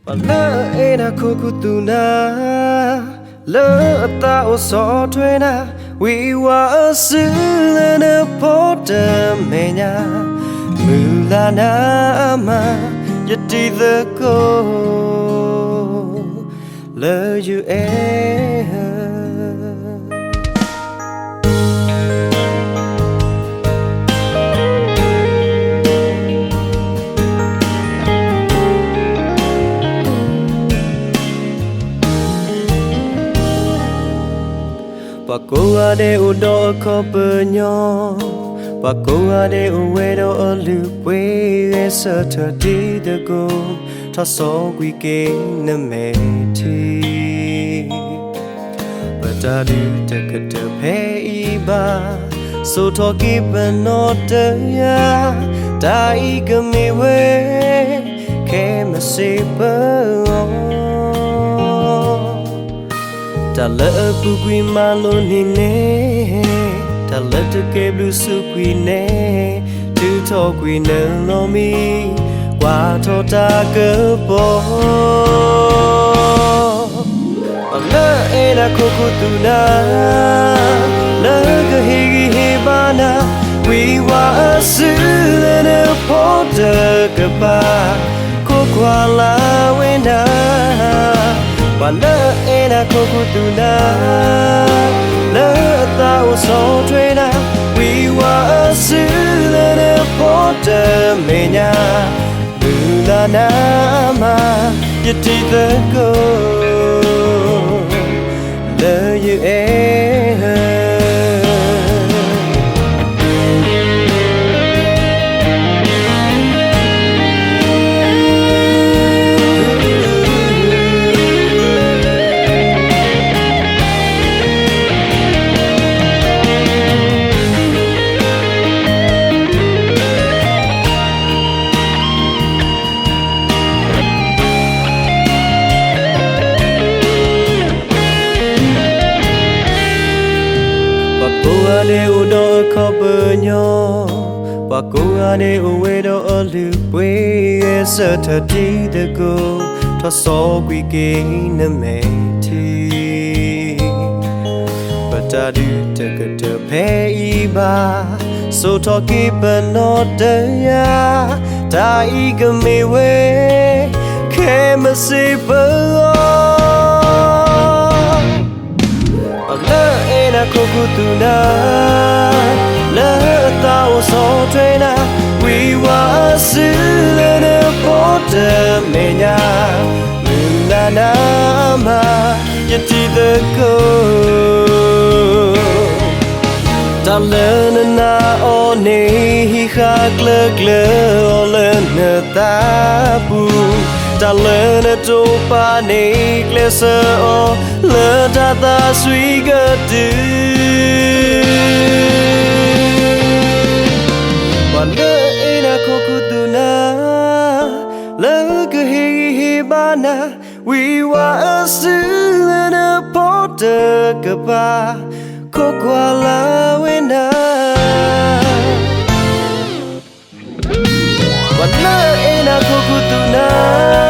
ပှၤလၢအအဲၣ်နၤ ခိၣ်ခူသူၣ်နၤ, လၢအသးအိၣ်ဆီၣ်ထွဲနၤ, ဝံၤဝဲအစုလၢနဖိတမဲာ်ညါ, မုၢ်လၢ်နၤမၤ ယတံၤသကိး လၢယအဲၣ်ဧၢ. ပှၤကိးဂၤဒဲးအိၣ်ဒီးအခီပညီ, ပှၤကိးဂၤဒဲးအိၣ်ဝဲဒီးအလုၢ်အပှ့ၤ ဂဲၤဆၢထၢၣ်တံၤသကိး, ထီၣ်ဆီကွံာ်က့ၤနမဲာ်ထံ ပတၢ်ဒုးတကတၢၢ်ဖဲအံၤဘၣ်, စိာ်ထီၣ်က့ၤပနီၣ်တယၢ်, တၢ်အံၤကမ့ၢ်ဝဲ ခဲမုၢ်စ့ပၢၤအီၤ တၢ်လၢအပူၤကွံာ်မၤလိန့ၢ်န့ၣ်, တၢ်လၢတကဲဘျုးစူးကွံာ်န့ၣ်, ထုးထီၣ်ကွံာ်နလီၤမံ, ကွၢ်ထီၣ်တၢ်ကပီၤ ပှၤလၢအအဲၣ်နၤခိၣ်ခူသူၣ်နၤ, လၢကဟ့ၣ်ဂံၢ်ဟ့ၣ်ဘါနၤ, ဝံၤဝဲအစုလၢနဖိတကပၤ, ခိးကွၢ်လၢ်ဝဲနၤ, ပှၤလၢအအဲၣ်နၤခိၣ်ခူသူၣ်နၤ, လၢအသးအိၣ်ဆီၣ်ထွဲနၤ, ဝံၤဝဲအစုလၢနဖိတမဲာ်ညါ, မုၢ်လၢ်နၤမၤ ယတံၤသကိး လၢယအဲၣ်ဧၢ. ပှၤကိးဂၤဒဲးအိၣ်ဒီးအခီပညီ, ပှၤကိးဂၤဒဲးအိၣ်ဝဲဒီးအလုၢ်အပှ့ၤ ဂဲၤဆၢထၢၣ်တံၤသကိး, ထီၣ်ဆီကွံာ်က့ၤနမဲာ်ထံ ပတၢ်ဒုးတကတၢၢ်ဖဲအံၤဘၣ်, စိာ်ထီၣ်က့ၤပနီၣ်တယၢ်, တၢ်အံၤကမ့ၢ်ဝဲ ခဲမုၢ်စ့ပၢၤအီၤ ပှၤလၢအအဲၣ်နၤခိၣ်ခူသူၣ်နၤ, လၢအသးအိၣ်ဆီၣ်ထွဲနၤ, ဝံၤဝဲအစုလၢနဖိတမဲာ်ညါ, မုၢ်လၢ်နၤမၤ ယတံၤသကိး တၢ်လၢနနာ်အီၤန့ၣ် ဟံးဃာ်ကျၢၤကျၢၤအီၤလၢနသးပူၤ, တၢ်လၢနတိာ်ပာ်န့ၣ် ကျဲးစၢးအီၤလၢတၢ်သးစွံကတုၤ ပှၤလၢအအဲၣ်နၤခိၣ်ခူသူၣ်နၤ, လၢကဟ့ၣ်ဂံၢ်ဟ့ၣ်ဘါနၤ, ဝံၤဝဲအစုလၢနဖိတကပၤ, ခိးကွၢ်လၢ်ဝဲနၤ ပှၤလၢအအဲၣ်နၤခိၣ်ခူသူၣ်နၤ